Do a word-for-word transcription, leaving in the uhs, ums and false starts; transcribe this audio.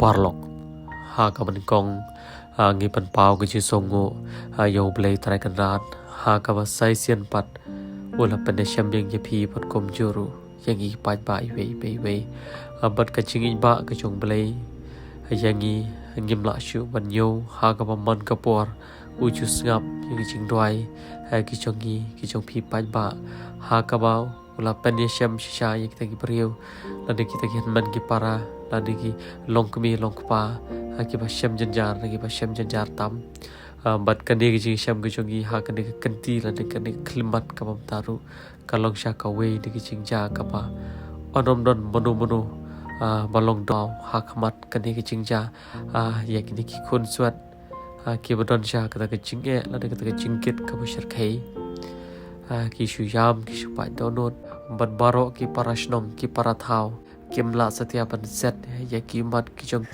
Paralok, ha kaba nyngkong, ah, ngi pynpaw ka jingsngewnguh, ah, ïa U Blei Trai Kynrad, ha kaba sa shisien pat u la pynïashem ïa ngi ïa phi bad kumjuh ruh ïa ngi paidbah iwei pa iwei. Ah, bad ka jingïeit ba ka jong U Blei ïa ngi, ngim lah shuh ban ñiew, ha kaba man ka por u ju sngap ïa ki jingduwai, ah, ki jong ngi, ki jong phi paidbah, ha kaba u la pynïashem shisha ïa kita ki briew, lane kita ki hynmen ki para, lane ki longkmie longkpa, ah, kiba shem jynjar, lane kiba shem jynjar tam. Ah, bad kane ka jingshem ka jong ngi ha kane ka kynti, lane kane ka khyllipmat kaba mynta ruh, ka long shisha kawei na ki jingjia kaba yn ym don mano mano, ah, ba long daw ha khmat kane ka jingjia, ah, ïa kine ki khunswet, ah, kiba don shisha kata ka jingeh, lane kata ka jingkit kaba shyrkhei. Ah, ki shu ïam, ki shu pait dohnud, bad baroh ki para shnong, ki para thaw, kim lah satia ban set ïa ki ummat ki jong